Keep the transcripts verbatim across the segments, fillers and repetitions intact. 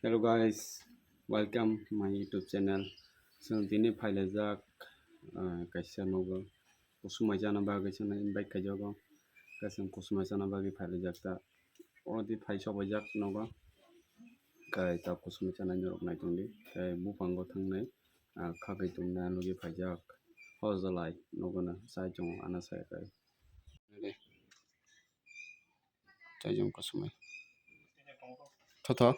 Hello guys, welcome my YouTube channel. Chwng tini phailajak, ah, kaisa nogo kusumai chana bagwi chwngno invite khaijago. Kaisa kusumai chana bagwi phailajak ta. Oro di phai sobaijak nogo. Kai ta kusumai chana norok naitongdi. Kai buphango thangnai, ah, khagwi tongna logwi phaijak. Hojolai nogo na sai chongo ana sai kai. Chaijong kusumai. Thotho.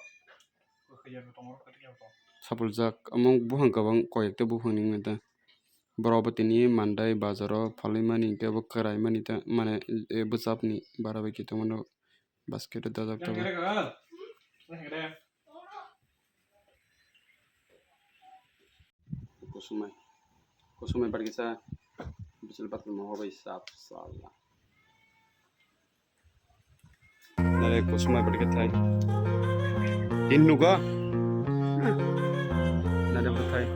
Sapuljak, omo buphang kwbang koyekta buphang ni wngkha ta. Borok bo tini mandai bazaro phalwi mani, tei bo kwrai mani ta, mane, e, bwchapni bara bai khe tongmano basket o dajak tabuk. Kusumai. Kusumai barikisa bisil patlama hobai sap sala. Nare kusumai barikithai. Tin nugo. Nare bwthai.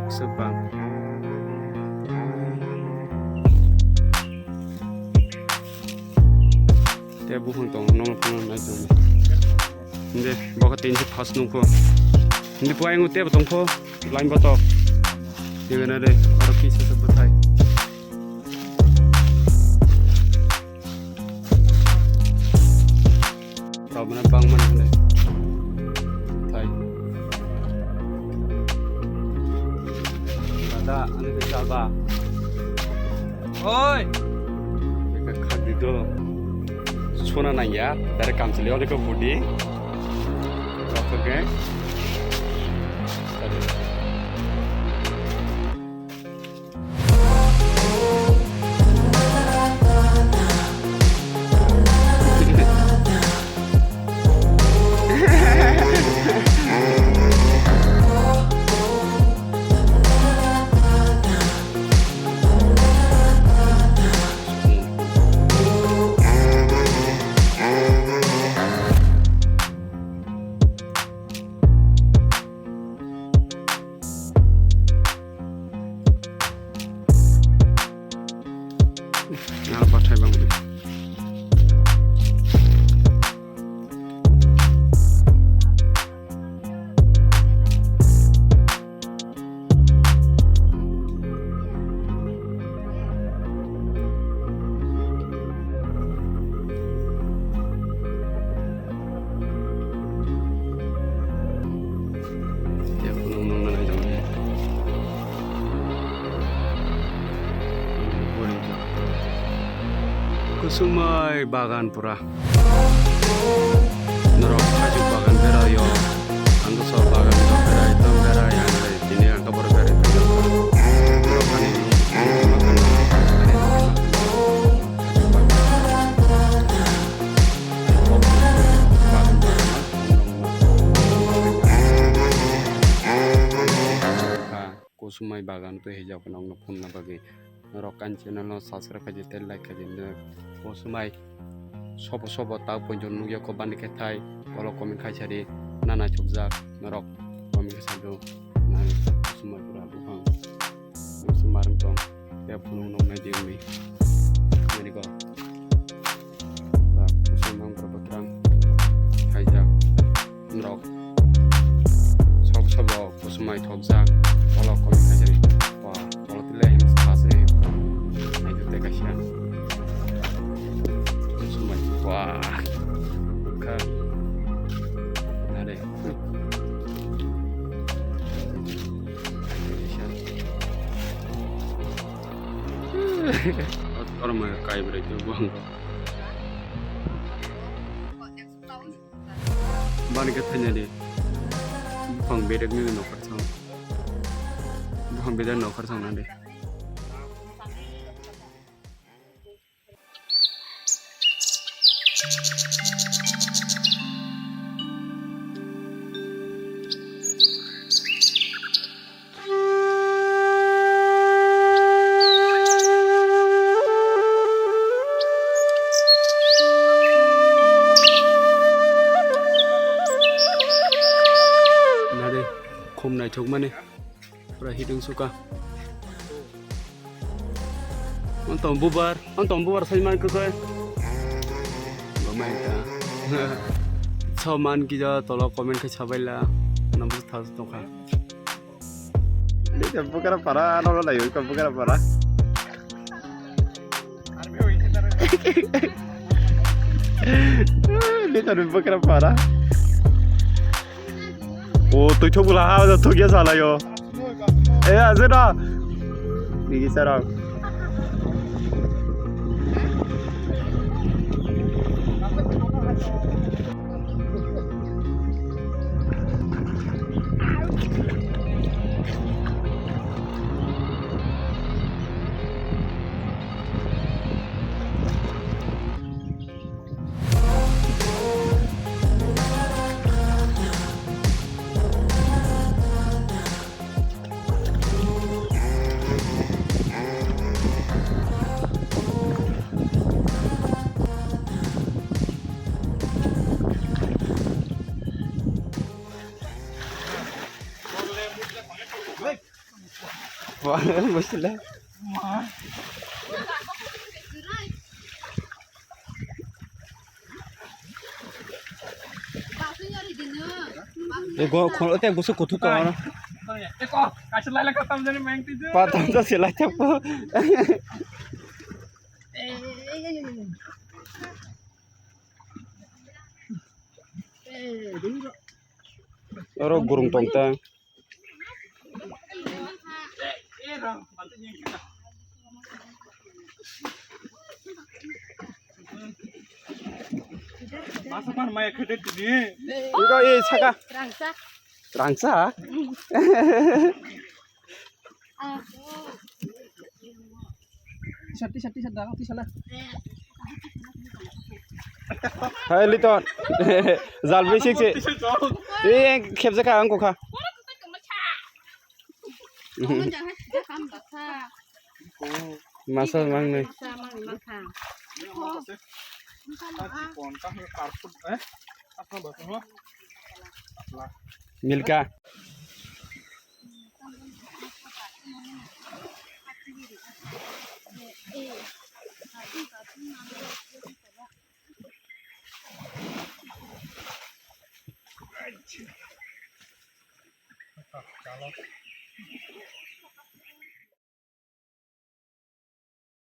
Subang. Te buphang tong, nong phang nai tong. Hindi, bokha tin si phas nungkho. Hindi puai ngu te tongkho, line boto. Hindi na de, aro kisa se bwthai. Rok mana bang mana de. Thai. Dada, ani ke chaba. Oi! Eka khak di do. Sona nang ya, dari kamsili ode ko budi. Oke. Tadi. Nal bathai bangwi. Kusumai bagan pura. Norok khajuk bagan beraio. Ang so bagan berai, tong berai, ang tini ang kabor berai. Norok ani Kusumai bagan twi hijab nokno phunna bagwi norok ani channel no subscribe khaidi tei like khaidi. Kusumai sobo sobo tak poito nukya ko bani khe thai, olo comment khai sadi na naithokjak norok comment khai sadi. Nai kusumai pura buphang kusumai rwng tong. Khe phunuk noknai di wngwi. Nini ko. Ba, kusum nang bwrwi bwkrang. Haijak. Norok. Sob sobo kusumai thokjak. Tolo koi khaijak. Wa, tolo tile hem sase. Naidu te kaisa. Kusumai. Wa. Kha. Nare. Oro ma kai bwrwi twi buhango. Bani khe thainani buphang bedek nini nokhar thang. Buphang bedek nokhar thang nani. Nade, khum naithokmani. Pura hidung suka. Ang tong bubar, ang tong bubar sai man khe khe. Gomai ta. Tho man kija tolo comment khai sabaila. Nang buji thas tongkha. Leka bukara para, ano lai ka bukara para. Leka bukara para. O, twi thok bula ha, thok ya sala yo. Eh, aswk no. Nini sarok. Wah, mushkil hai. E go kholo te gusu kuthu ka. Patam ta silai te po. Oro gurung tong ta. Masa pan maya khede tini. Iko e saka. Rangsa. Rangsa? T-shirt, T-shirt, T-shirt dah, T-shirt lah. Hai Liton. Jal bisi se. Eh, khepsa kha ang kokha. Masa mangni. Milka.